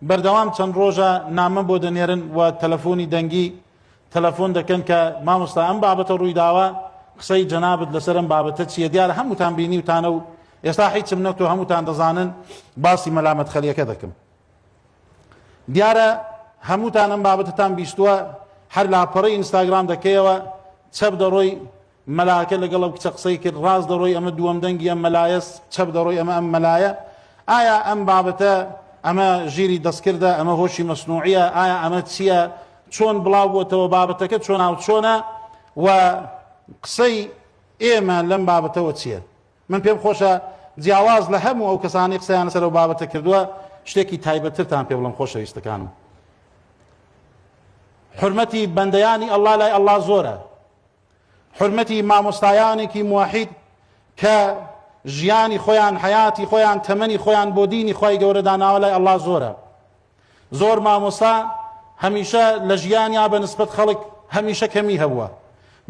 بەردەوام چەند ڕۆژە نامە بۆ دەنێرن و تەلەفۆنی دەنگی تەلەفۆن دەکەن کە مامۆستا ئەم بابەتە ڕوویداوە قسەی جەنابت لەسەر ئەم بابەتە چییە؟ دیارە هەمووتان بینیوتانە و ئێستا هیچم نەکتۆ هەمووتان دەزانن باسی مەلا مەدخەلیەکە دەکەم. دیارە هەمووتان ئەم بابەتەتان بیستووە هەر لاپەڕەی ئینستاگرام دەکەیەوە چەپ دەڕۆی مەلاکە لەگەڵ ئەو کچە قسەی کرد ڕاست دەڕۆی ئەمە دووەم دەنگی ئەم مەلایەس چەپ دەڕۆی ئەمە ئەم مەلایە ئایا ئەم بابەتە ئەمە ژیری دەستکردە ئەمە هۆشی مەسنوعیە ئایا ئەمە چییە چۆن بڵاو بۆتەوە بابەتەکە چۆناو چۆنە و قسەی ئێمە لەم بابەتەوە چییە من پێم خۆشە جیاواز لە هەموو ئەو کەسانی قسەیان لەسەر ئەو بابەتە کردووە شتێکی تایبەتترتان پێ بڵم خۆشەویستەکانم حرمەتی بەندەیانی ئەڵڵا لای ئەڵڵا زۆرە حرمەتی مامۆستایانێکی موحید کە ژیانی خۆیان حیاتی خۆیان تەمەنی خۆیان بۆ دینی خی گەورە داناوە لای ئەڵڵا زۆرە زۆر مامۆستا هەمیشە لە ژیانیا بە نسبەت خەڵک هەمیشە کەمی هەبووە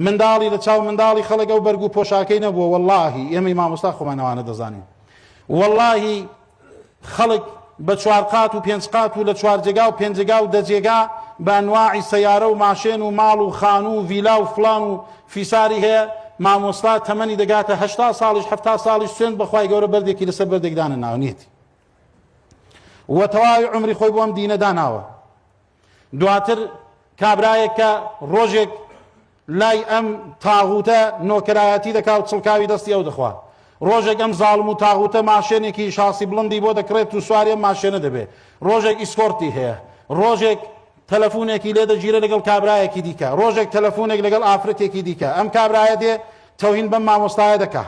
منداڵی لە چاو منداڵی خەڵک ئەو بەرگ و پۆشاکەی نەبووە واللهی ئێمەی مامۆستا خۆمانەوانە دەزانین واللهی خەڵک بە چوار قات و پێنج قات و لە چوار جێگا و پێنج جێگا و دە جێگا بە ئەنواعی سەیارە و ماشێن و ماڵ و خانوو و ڤیلا و فڵان و فیساری هەیە مامۆستا تەمەنی دەگاتە هەشتا ساڵیش حەفتا ساڵیش سوێند بەخوای گەورە بەردێکی لەسەر بەردێک دانەناوە نیەتی و تەواوی عومری خۆی بۆ ئەم دینە داناوە دواتر کابرایەک کە ڕۆژێک لای ئەم تاغوتە نۆکەرایەتی دەکا و چڵکاوی دەستی ئەو دەخوا ڕۆژێک ئەم زاڵم و تاغوتە ماشێنێکی شاسی بڵندی بۆ دەکڕێت و سواری ئەم ماشێنە دەبێت ڕۆژێک ئیسکۆرتی هەیە ڕۆژێک تەلەفونێکی لێ دەگیرێ لەگەڵ کابرایەکی دیکە ڕۆژێک تەلەفونێک لەگەڵ ئافرەتێکی دیکە ئەم کابرایە دێ تەوهین بەم مامۆستایە دەکا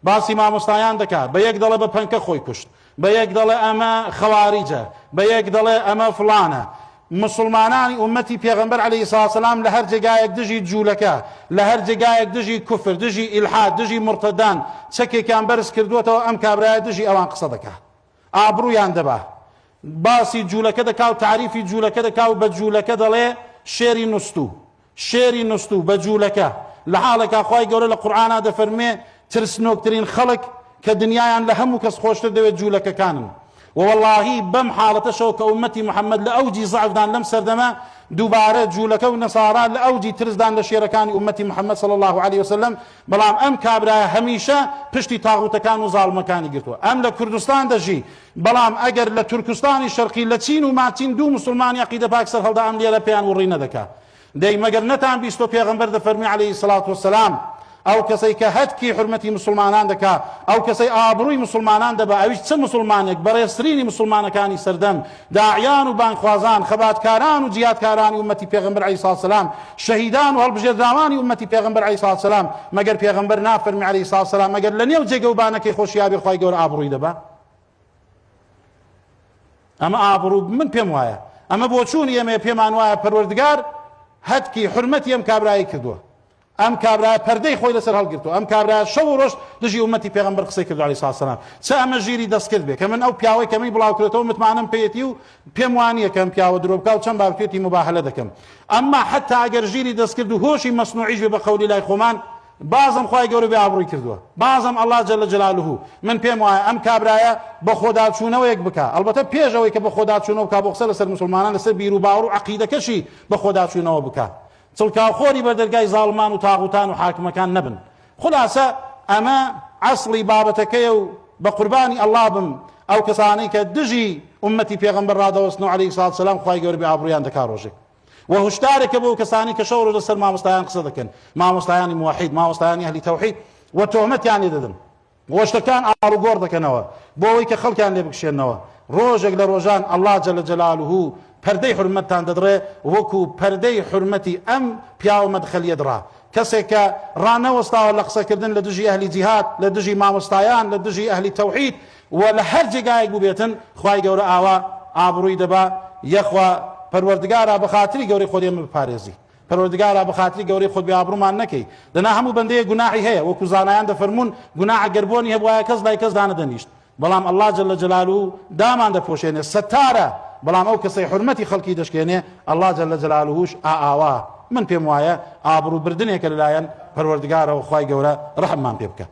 باسی مامۆستایان دەکا بە یەک دەڵێ بە پەنکە خۆی کوشت بە یەک دەڵێ ئەمە خەواریجە بە یەک دەڵێ ئەمە فڵانە مسلمانانی ئومەتی پێغەمبەر عەلەیهی سڵاوسەلام لە هەر جێگایەک دژی جوولەکە لە هەر جێگایەک دژی کوفر دژی ئیلحاد دژی مورتەدان چەکێکیان بەرز کردووەتەوە ئەم کابرایە دژی ئەوان قسە دەکا ئابڕوویان دەبا باسی جوولەکە دەکا و تاریفی جوولەکە دەکا و بە جوولەکە دەڵێ شێری نوستوو شێری نوستوو بە جوولەکە لە حاڵێکا خوای گەورە لە قورئانا دەفەرموێ ترسنۆکترین خەڵک کە دنیایان لە هەموو کەس خۆشتر دەوێت جوولەکەکانن وە وەڵاهی بەم حاڵەتەشەوە کە ئوممەتی محمد لە ئەوجی زەعفدان لەم سەردەمە دووبارە جوولەکە و نەسارا لە ئەوجی ترسدان لە شێرەکانی ئوممەتی محمد صلی اللە علیه وسلم بەڵام ئەم کابرایە هەمیشە پشتی تاغوتەکان و زاڵمەکانی گرتووە ئەم لە کوردستان دەژی بەڵام ئەگەر لە تورکستانی شەرقی لە چین و ماچین دوو موسڵمانی عەقیدە پاک سەرهەڵدا ئەم لێرە پێیان وڕی نەدەکا دەی مەگەر نەتان بیستۆ پێغەمبەر دەفەرمی عەلەیهی سڵات وسلام ئەو کەسەی کە هەتکی حورمەتی مسوڵمانان دەکا ئەو کەسەی ئابڕووی مسوڵمانان دەبا ئەویش چ مسوڵمانێک بەڕێزترینی مسوڵمانەکانی سەردەم داعیان و بانگخوازان خەباتکاران و جیهادکارانی ئومەتی پێغەمبەر عەلەیهی سڵات وسلام شەهیدان و هەڵبژێردراوانی ئومەتی پێغەمبەر عەلەیهی سڵات وسلام مەگەر پێغەمبەر نافەرمی عەلەیهی سڵات وسلام مەگەر لە نێو جێگە و بانەکەی خۆشیا بێ خوای گەورە ئابڕووی دەبا ئەمە ئابڕوو من پێم وایە ئەمە بۆچوونی ئێمەیە پێمان وایە پەروەردگار هەتکی حورمەتی ئەم کابرایی کردووە ئەم کابرا پەردەی خۆی لەسەر هەڵگرتووە ئەم کابرا شەو و ڕۆژ دژی ئومەتی پێغەمبەر قسەی کردو عەلەیهی سڵات سەلام چ ئەمە ژیری دەستکرد بێ کە من ئەو پیاوەی کە منی بڵاو کردەوە متمانەم پێیەتی و پێم وانییە کە ئەم پیاوە درۆ بکا و چەند بابتێتی موباهەلە دەکەم ئەمما حتا ئەگەر ژیری دەستکرد و هۆشی مەسنوعیش بێ بە قەولی لای خۆمان بازم خوای گەورە بێ ئابڕووی کردووە بازم اللە جل جلاله من پێم وایە ئەم کابرایە بە خۆداچوونەوەیەک بکا ئەڵبەتە پێش ئەوەی کە بە خۆداچوونەوە بکا بۆ قسە لەسەر موسڵمانان لەسەر بیر و باوەڕ و عەقیدەکەشی بە خۆداچوونەوە بکا چڵکاوخۆری بەردەرگای زاڵمان و تاغوتان و حاکمەکان نەبن خولاسە ئەمە عەسڵی بابەتەکەیە و بە قوربانی ئەڵڵا بم ئەو کەسانەی کە دژی ئومەتی پێغەمبەر ڕادەوەستن و عەلەیهی سڵات سەلام خوای گەورە بێ ئابڕوویان دەکا ڕۆژێک و هۆشدارێکە بۆ کەسانی کە شەو ڕۆژ لەسەر مامۆستایان قسە دەکەن مامۆستایانی موحید مامۆستایانی ئەهلی تەوحید و تۆمەتیان لێ دەدەن و شتەکان ئاڵوگۆڕ دەکەنەوە بۆ ئەوەی کە خەڵکیان لێ بکشێنەوە ڕۆژێک لە ڕۆژان ئەڵڵا جەلە جەلالوه پەردەی حورمەتتان دەدڕێ وەکو پەردەی حورمەتی ئەم پیاوە مەدخەلیە دڕا کەسێک کە ڕانەوەستاوە لە قسەکردن لە دژی ئەهلی جیهاد لە دژی مامۆستایان لە دژی ئەهلی تەوحید و لە هەر جێگایەک بووبێتن خوای گەورە ئاوا ئابڕووی دەبا یەخوا پەروەردگارا بە خاتری گەورەی خۆت ئێمە بپارێزی پەروەردگارا بە خاتری گەورەی خۆت بێ ئابڕوومان نەکەی دەنا هەموو بەندەیەک گوناحی هەیە وەکو زانایان دەفەرموون گوناح گەر بۆنی هەبوایە کەس لای کەس دانەدەنیشت بەڵام اللە جل جلالە دامان دەپۆشێنێ ستارە بەڵام ئەو کەسەی حورمەتی خەڵکی دەشکێنێ اللە جل جلالهش ئا ئاوا من پێم وایە ئابڕوو بردنێکە لەلایەن پەروەردگارەوە خوای گەورە ڕەحممان پێ بکە.